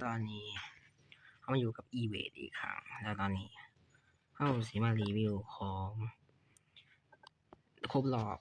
ຕອນນີ້ເຮົາມາຢູ່ກັບອີເວນອີກຄັ້ງ ແລ້ວຕອນນີ້ເຮົາຊິມາຣີວິວຂອງຄົບຮອບ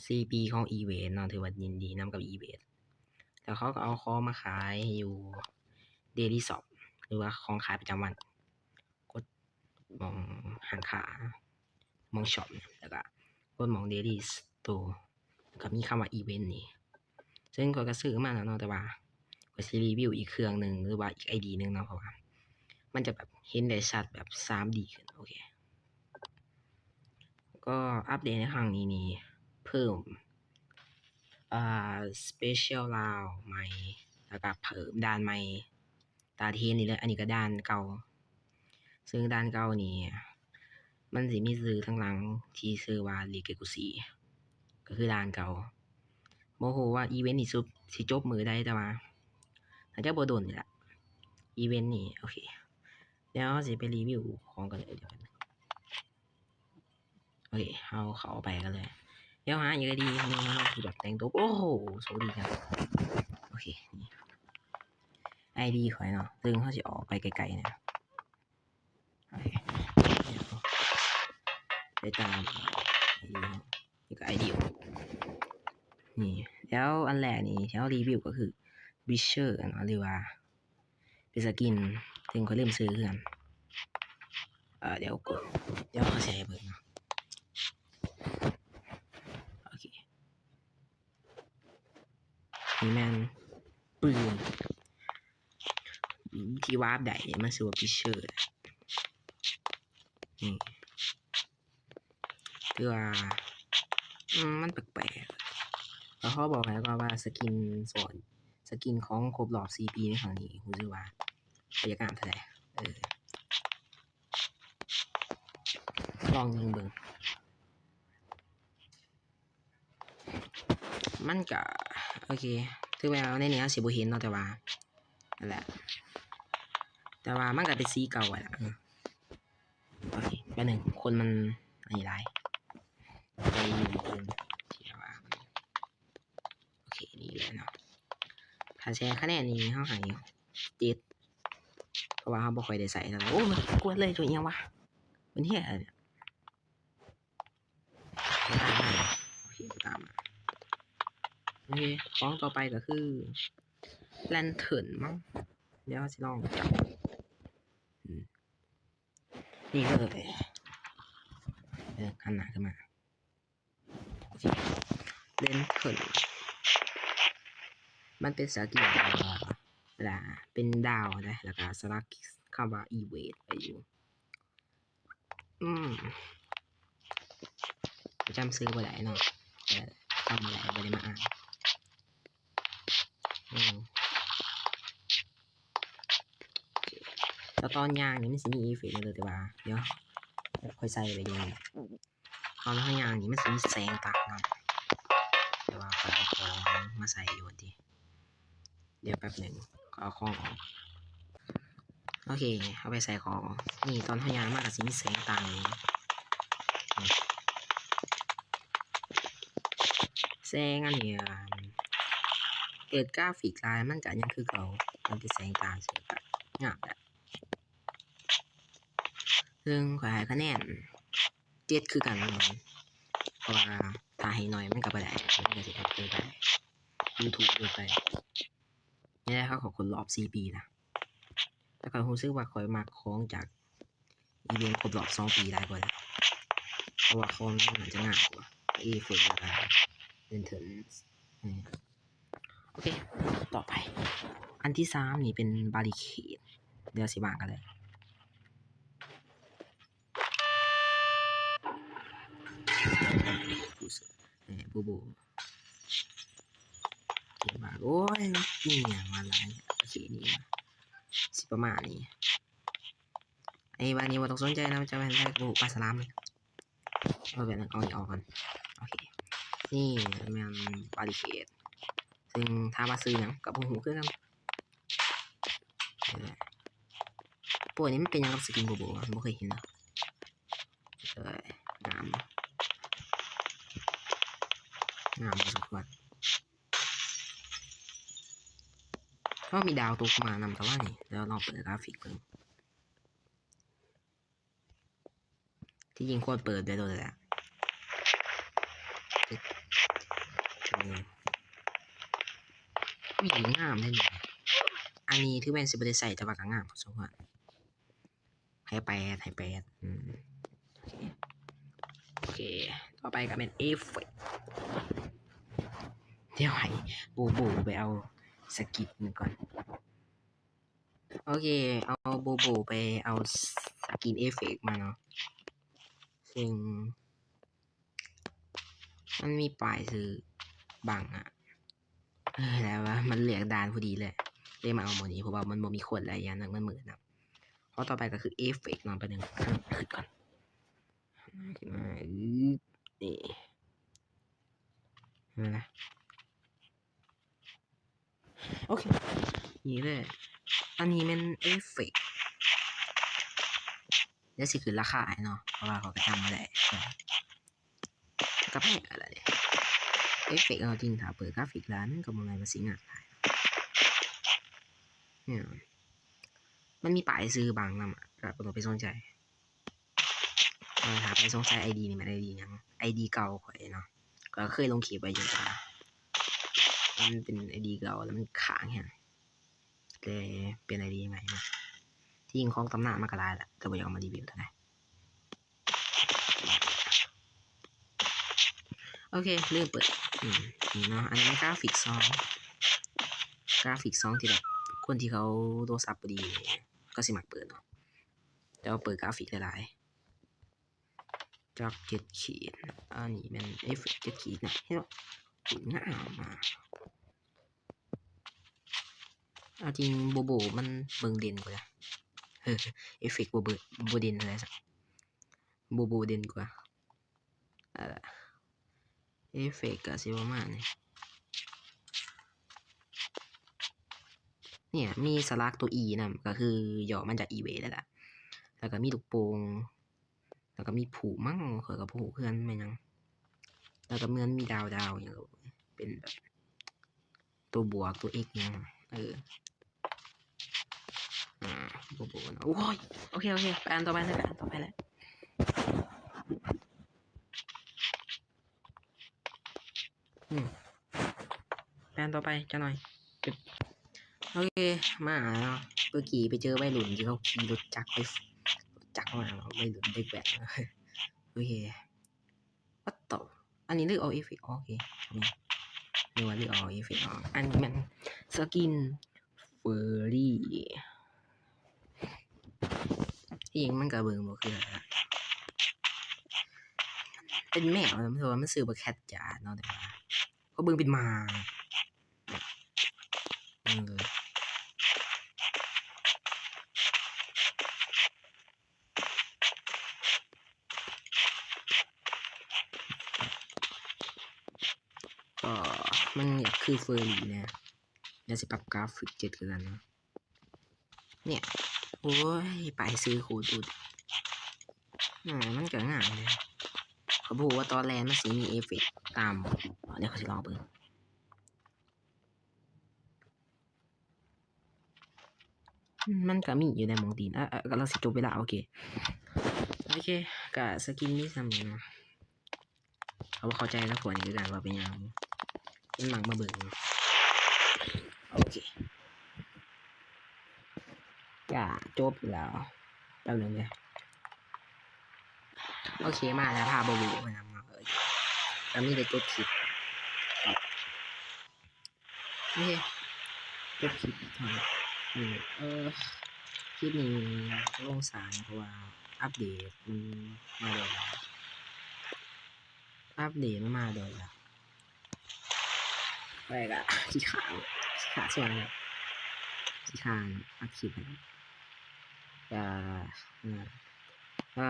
ສີ່ປີຂອງອີເວນເນາະ, ຖືວ່າຍິນດີນຳກັບອີເວນ. ແລ້ວເຂົາກໍເອົາຂອງມາຂາຍຢູ່ເດລີຊັອບ ຫຼືວ່າຂອງຂາຍປະຈຳວັນ. ກົດໝ່ອງຮ້ານຄ້າ ໝ່ອງຊັອບ ແລ້ວກະກົດໝ່ອງເດລີສະໂຕ ແລ້ວກະມີຄຳວ່າອີເວນນີ້ ເຊິ່ງຂ້ອຍກະຊື້ມາແລ້ວເນາະ ແຕ່ວ່າຂ້ອຍຊິຣີວິວອີກເຄື່ອງໜຶ່ງ ຫຼືວ່າອີກໄອດີໜຶ່ງເນາະ ເພາະວ່າມັນຈະແບບເຫັນໄດ້ຊັດແບບສາມດີຂຶ້ນ. ໂອເຄ ກໍອັບເດດໃນຄັ້ງນີ້ນີ້ ເພີ່ມ ອ່າ ສະເປຊຽວລາວໃໝ່ ແລ້ວກະເພີ່ມດ່ານໃໝ່ ຕາມທີ່ເຫັນນີ້ເລີຍ. ອັນນີ້ກໍດ່ານເກົ່າ ເຊິ່ງດ່ານເກົ່ານີ້ມັນຊິມີຊື່ທາງຫຼັງທີ່ຊື່ວ່າ Legacy ກໍຄືດ່ານເກົ່າ. ບໍ່ຮູ້ວ່າອີເວນນີ້ສຸດ ຊິຈົບມື້ໃດ ແຕ່ວ່າໜ້າຈະບໍ່ດົນນີ້ແຫຼະ ອີເວນນີ້. ໂອເຄ ດຽວເຮົາຊິໄປຣີວິວຂອງກັນເລີຍ. ໂອເຄ ເຮົາເຂົ້າໄປກັນເລີຍ. ດຽວຫາອີກໄອດີໜຶ່ງເນາະ ທີ່ແບບແຕ່ງຕົວ ໂອ້ໂຫ ໂຊດີຈັງ. ໂອເຄ ນີ້ໄອດີຂ້ອຍເນາະ ເຊິ່ງເຮົາຊິອອກໄປໄກໆນະ. ໂອເຄ ໄປຕາມໄອດີເນາະ ນີ້ກໍໄອດີ ນີ້. ແລ້ວອັນແລກນີ້ທີ່ເຮົາຣີວິວກໍຄື Witcher ເນາະ ຫຼືວ່າ ເປັນສະກິນ ເຊິ່ງຂ້ອຍລືມຊື່ຄືກັນ. ເອີ ດຽວກົດ ດຽວຂ້ອຍຊິໃຫ້ເບິ່ງເນາະ. ໂອເຄ ນີ້ແມ່ນປືນທີ່ວາບໄດ້ ມັນຊື່ວ່າ Witcher ນີ້. ຄືວ່າ ອືມ ມັນແປກໆ ແລ້ວຂໍບອກໃຫ້ກ່ອນວ່າສະກິນສອນ ສະກິນຂອງຄົບຮອບສີ່ປີໃນຄັ້ງນີ້ ຮູ້ສຶກວ່າບໍ່ຢາກງາມເທົ່າໃດ. ເອີ ລອງຍິງເບິ່ງ. ມັນກະ ໂອເຄ ເຖິງແມ່ນວ່າໃນນີ້ເຮົາຊິບໍ່ເຫັນເນາະ ແຕ່ວ່າ ນັ້ນແຫຼະ ແຕ່ວ່າມັນກະເປັນສີເກົ່າຫັ້ນລະ. ເອີ ໂອເຄ ແປັບໜຶ່ງ ຄົນມັນອັນນີ້ຫຼາຍ ໄປຢູ່ທີ່ວ່າ ໂອເຄ ນີ້ແຫຼະເນາະ. ຖ້າໃສ່ຄະແນນນີ້ເຮົາໃຫ້ເຈັດ ເພາະວ່າເຮົາບໍ່ຄ່ອຍໄດ້ໃຊ້ເທົ່າໃດ. ໂອ້ ມັນກວດເລີຍ ຕົວອີ່ຫຍັງວະ ເປັນເຫຍ ໂອເຄ ຕາມມາ ໂອເຄ ຂອງຕໍ່ໄປກໍຄື Lantern ມັ້ງ ດຽວເຮົາຊິລອງຈັບ ອືມ ນີ້ເລີຍ ເອີ ຫັນໜ້າຂຶ້ນມາ ໂອເຄ Lantern ມັນເປັນສະກິນ ແລ້ວກໍ ເວລາເປັນດາວນະ ແລ້ວກໍສະຫຼັກຄຳວ່າ Evade ໄວ້ຢູ່. ອືມ ຈຳຊື່ບໍ່ໄດ້ເນາະ ເອີ ຈຳບໍ່ໄດ້ ບໍ່ໄດ້ມາອ່ານ. ອືມ ແລ້ວຕອນຍ່າງນີ້ມັນຊິມີເອຟເຟັກເດີ ແຕ່ວ່າດຽວຂ້ອຍໃສ່ໄວ້ຢູ່. ຕອນເຮົາຍ່າງນີ້ມັນຊິມີແສງຕາມນຳ ແຕ່ວ່າຂ້ອຍເອົາຂອງມາໃສ່ຢູ່ຫັ້ນຕິ. ດຽວແປັບໜຶ່ງ ຂ້ອຍເອົາຂອງອອກ. ໂອເຄ ເອົາໄປໃສ່ຂອງ. ນີ້ຕອນເຮົາຍ່າງມາກໍຊິມີແສງຕ່າງ. ແສງອັນນີ້ ເປີດກຣາຟິກຫຼາຍມັນກໍຍັງຄືເກົ່າ ມັນເປັນແສງຕ່າງ ເຊິ່ງກໍງາມແຫຼະ. ເຊິ່ງຂ້ອຍໃຫ້ຄະແນນ ເຈັດຄືກັນ ເພາະວ່າຖ້າໃຫ້ໜ້ອຍມັນກໍບໍ່ໄດ້ ມັນກໍຊິແອັບເກີນໄປ ດູຖືກເກີນໄປ. ນີ້ແຫຼະ ເຂົາກໍຄົບຮອບສີ່ປີລະ ແຕ່ຂ້ອຍຮູ້ສຶກວ່າຂ້ອຍມັກຂອງຈາກອີເວັນຄົບຮອບສອງປີຫຼາຍກວ່າ ເພາະວ່າຂອງມັນໜ້າຈະງາມກວ່າ ເອເຟີກ ແລ້ວກໍເອັນເທີນ ອືມ. ໂອເຄ ຕໍ່ໄປ ອັນທີສາມນີ້ເປັນບາຣິເຄດ ດຽວຊິວາງກັນເລີຍ. ເອີ ບູບູ ເກັບມາ ໂອ້ຍ ອີຫຍັງມາຫຼາຍ ໂອເຄ ນີ້ຊິປະມານນີ້. ໄອ້ບາດນີ້ບໍ່ຕ້ອງສົນໃຈນຳ ຈະແມ່ນໃຜກໍບໍ່ຮູ້ ປາສະຫຼາມເລີຍ. ເອົາແບບນັ້ນ ເອົານີ້ອອກກ່ອນ. ໂອເຄ ນີ້ແມ່ນບາຣິເຄດ ເຊິ່ງຖາມວ່າຊື່ຫຍັງກໍບໍ່ຮູ້ຄືກັນ. ໂອ້ ນີ້ມັນເປັນຫຍັງກັບສະກິນບູບູວະ? ບໍ່ເຄີຍເຫັນເນາະ. ເອີຍ ງາມ ງາມພໍສົມຄວນ. ເຮົ ກໍມີດາວຕົກມານຳ ແຕ່ວ່ານີ້ ດຽວລອງເປີດກຣາຟິກເບິ່ງ. ທີ່ຈິງຄວນເປີດໄດ້ໂລດແຫຼະ. ອືມ ອຸ້ຍ ງາມເດ້ນີ້. ອັນນີ້ຖືແມ່ນຊິບໍ່ໄດ້ໃຊ້ ແຕ່ວ່າກໍງາມພໍສົມຄວນ. ໃຫ້ແປດ ໃຫ້ແປດ. ອືມ ໂອເຄ ຕໍ່ໄປກໍແມ່ນເອຟເຟັກ. ດຽວໃຫ້ໂບໂບໄປເອົາສະກິນກ່ອນ. ໂອເຄ ເອົາ ໂບໂບໄປເອົາສະກິນເອຟເຟັກມາເນາະ ເຊິ່ງມັນມີປ້າຍຊື່ບັງອະ ແລ້ວວ່າມັນເລືອກດ່ານພໍດີເລີຍ ເລີຍມາເອົາໝ່ອງນີ້ ເພາະວ່າມັນບໍ່ມີຄົນ ແລະ ອີກຢ່າງໜຶ່ງມັນມືດນຳ. ຂໍ້ຕໍ່ໄປກໍຄືເອຟເຟັກເນາະ ແປັບໜຶ່ງ ຂຶ້ນກ່ອນ ຂຶ້ນມາ ອື ນີ້ ເຫັນແລ້ວ. ໂອເຄ ນີ້ເລີຍ ອັນນີ້ແມ່ນເອຟເຟັກ ດຽວຊິຂຶ້ນລາຄາໃຫ້ເນາະ ເພາະວ່າຂ້ອຍກໍຈຳບໍ່ໄດ້ ກໍແພງແລ້ວເດ້. ເອຟເຟັກເອົາຈິງ ຖ້າເປີດກຣາຟິກຫຼາຍ ມັນກໍບໍ່ແມ່ນວ່າຊິງາມຫຼາຍ ນີ້ ມັນມີປ້າຍຊື່ບັງນຳ ກໍບໍ່ຕ້ອງໄປສົນໃຈ. ເອີ ຖ້າໃຜສົງໄສ ໄອດີນີ້ແມ່ນໄອດີຫຍັງ ໄອດີເກົ່າຂ້ອຍເນາະ ກໍເຄີຍລົງຄລິບໄວ້ຢູ່ ແຕ່ວ່າມັນເປັນໄອດີເກົ່າ ແລ້ວມັນຄ້າງແຮງ ເລີຍປ່ຽນໄອດີໃໝ່ມາ. ທີ່ຈິງຂອງຕຳນານມັນກໍຫຼາຍລະ ແຕ່ບໍ່ຢາກເອົາມາຣີວິວເທົ່າໃດ. ໂອເຄ ລືມເປີດ ອືມ ນີ້ເນາະ ອັນນີ້ມັນກຣາຟິກສອງ ກຣາຟິກສອງທີ່ແບບ ຄົນທີ່ເຂົາໂທລະສັບບໍ່ດີ ເຂົາຊິມັກເປີດເນາະ ແຕ່ວ່າເປີດກຣາຟິກຫຼາຍໆ ຈັກເຈັດຂີດ ອັນນີ້ແມ່ນເອຟເຟັກເຈັດຂີດນະ ເຫັນບໍ່ ງາມມາກ. ເອົາຈິງ ໂບໂບມັນເບິ່ງເດັ່ນກວ່າເດ້ ເອີ ເອຟເຟັກບໍ່ເບິ່ງ ບໍ່ເດັ່ນເທົ່າໃດຊ້ຳ ໂບໂບເດັ່ນກວ່າ. ເອີ ເອຟເຟັກກໍຊິປະມານນີ້ ເນີ້ຍ ມີສະຫຼັກຕົວອີນຳ ກໍຄືຫຍໍ້ມາຈາກອີເວ ແລ້ວກໍ ແລ້ວກໍມີລູກໂປ່ງ ແລ້ວກໍມີພູ້ມັ້ງ ຂ້ອຍກໍບໍ່ຮູ້ຄືກັນແມ່ນຫຍັງ ແລ້ວກໍເໝືອນມີດາວໆ ຫຍັງ ເປັນແບບຕົວບວກ ຕົວເອັກຫຍັງ ເອີ ອາ ບໍ່ ບໍ່ ໂອ້ຍ ໂອເຄ ໂອເຄ ໄປອັນຕໍ່ໄປເລີຍ ໄປອັນຕໍ່ໄປເລີຍ. ອືມ ແປນຕໍ່ໄປຈັກໜ່ອຍ. ໂອເຄ ມາເນາະ ເມື່ອກີ້ໄປເຈີໄວລຸ້ນທີ່ເຂົາຂີ່ລົດຈັກໄປ ລົດຈັກມາເນາະ ໄວລຸ້ນເດັກແວ້ນ. ໂອເຄ What the ອັນນີ້ລືເອົາເອຟເຟັກອອກ ໂອເຄ ແມ່ນ ຫຼືວ່າລືເອົາເອຟເຟັກອອກ. ອັນນີ້ແມ່ນສະກິນເຟີຣີ ອີ່ຫຍັງມັນກະເບິ່ງບໍ່ຄືກັນ ເປັນແມວ ເພາະວ່າມັນຊື່ບັກແຄດຈາເນາະ ແຕ່ວ່າ ເຂົາເບິ່ງເປັນໝາ ເອີ ກໍມັນຢາກຄືເຟີຣີແດ່ ແລ້ວຊິປັບກຣາຟິກເຈັດຄືກັນເນາະ. ເນີ້ຍ ໂອ້ຍ ປ້າຍຊື່ໂຄດດຸດ ອາ ມັນກໍງາມເດ ຂ້ອຍບໍ່ຮູ້ວ່າຕອນແລ່ນມັນຊິມີເອຟເຟັກຕາມບໍ່ ດຽວຂ້ອຍຊິລອງເບິ່ງ. ອືມ ມັນກະມີຢູ່ໃນໝ່ອງຕີນ ເອີ ເອີ ກຳລັງຊິຈົບເວລາ ໂອເຄ ໂອເຄ ກະສະກິນມີສ່ຳນີ້ເນາະ. ເຂົາບໍ່ເຂົ້າໃຈນຳພວກນີ້ຄືກັນວ່າເປັນຫຍັງ ມັນມັກມາເບິ່ງ. ໂອເຄ ກະຈົບແລ້ວ ແປັບໜຶ່ງເດີ ໂອເຄ ມາແລ້ວ ພາບໍ່ຮູ້ໄປນຳເນາະ ເອີ ກະມີແຕ່ຈົບຄລິບ. ໂອເຄ ຈົບຄລິບເທົ່ານີ້ ເອີ ຄລິບນີ້ລົງຊ້າ ເພາະວ່າອັບເດດມັນມາໂດນແລ້ວ ອັບເດດມັນມາໂດນແລ້ວ ຂ້ອຍກະຂີ້ຄ້ານ ຂີ້ຄ້ານສ່ວນ ຂີ້ຄ້ານອັດຄລິບ ກະ ອາ ກະ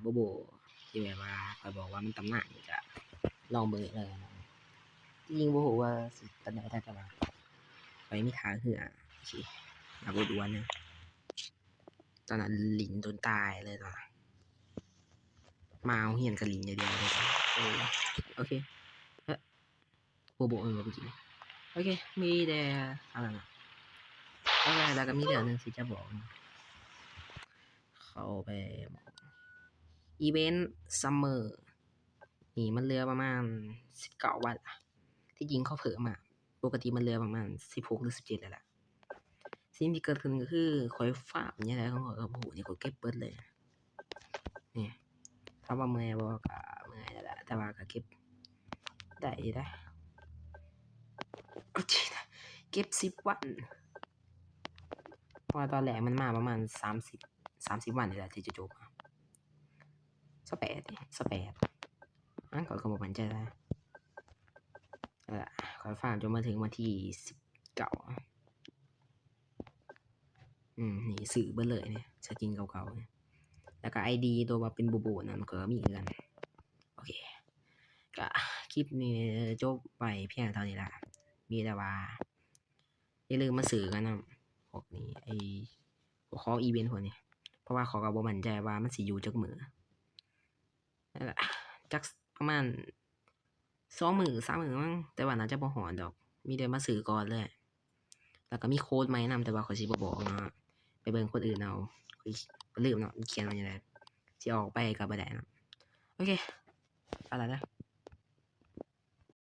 ໂບໂບ ທີ່ແບບວ່າຂ້ອຍບອກວ່າມັນຕຳນານນີ້ກະລອງເບິ່ງເລີຍ. ທີ່ຈິງບໍ່ຮູ້ວ່າຊິປານໃດ ແຕ່ວ່າຂ້ອຍມີທ່າເຮືອ ໂອເຄ ອາ ບໍ່ດ່ວນເລີຍ ຕອນນັ້ນຫຼິ້ນຈົນຕາຍເລີຍຕອນນັ້ນ ມາໂຮງຮຽນກະຫຼິ້ນຢ່າງດຽວເລີຍ. ເອີ ໂອເຄ ເອີ ບໍ່ ບໍ່ ບໍ່ໄດ້ກິນ ໂອເຄ ມີແຕ່ອັນນັ້ນນະ ແລ້ວກໍມີເລື່ອງໜຶ່ງທີ່ຈະບອກ ເຂົ້າໄປ event summer ນີ້ມັນເຫຼືອປະມານສິບເກົ້າວັນລະ ທີ່ຈິງເຂົາເພີ່ມມາ ປົກກະຕິມັນເຫຼືອປະມານສິບຫົກ ຫຼື ສິບເຈັດແລ້ວລະ. ສິ່ງທີ່ເກີດຂຶ້ນກໍຄືຂ້ອຍຟາມແນວໃດຂອງຂ້ອຍກໍບໍ່ຮູ້ ນີ້ຂ້ອຍເກັບເບິດເລີຍນີ້. ຖາມວ່າເມື່ອຍບໍ່? ກໍເມື່ອຍແລ້ວລະ ແຕ່ວ່າກໍເກັບໄດ້ຢູ່ເດ້ ເກັບສິບວັນ ເພາະວ່າຕອນແລກມັນມາປະມານສາມສິບ ສາມສິບວັນນີ້ແຫຼະທີ່ຈະຈົບ ຊາວແປດ ຊາວແປດ ອັນຂ້ອຍກໍບໍ່ໝັ້ນໃຈນະ. ເອີ ຂ້ອຍຟາມຈົນມາເຖິງວັນທີສິບເກົ້າ ອືມ ນີ້ຊື້ເບິດເລີຍນີ້ ສະກິນເກົ່າໆນີ້ ແລ້ວກໍໄອດີຕົວວ່າເປັນບູບູນັ້ນ ມັນກໍມີຄືກັນ. ໂອເຄ ກະຄລິບນີ້ຈົບໄວ້ພຽງເທົ່ານີ້ລະ ມີແຕ່ວ່າຢ່າລືມມາຊື້ກັນນຳ ພວກນີ້ ໄອ້ ພວກຂອງອີເວັນພວກນີ້ ເພາະວ່າຂ້ອຍກໍບໍ່ໝັ້ນໃຈວ່າມັນຊິຢູ່ຈັກມື້ ນັ້ນລະ ຈັກປະມານສອງມື້ສາມມື້ມັ້ງ ແຕ່ວ່າໜ້າຈະບໍ່ຮອດດອກ ມີແຕ່ມາຊື້ກ່ອນເລີຍ. ແລ້ວກໍມີໂຄດໃໝ່ນຳ ແຕ່ວ່າຂ້ອຍຊິບໍ່ບອກເນາະ ໄປເບິ່ງຄົນອື່ນເອົາ ຂ້ອຍລືມເນາະ ມັນຂຽນວ່າຈັ່ງໃດ ຊິອອກໄປກໍບໍ່ໄດ້ເນາະ. ໂອເຄ ໄປລະເດີ.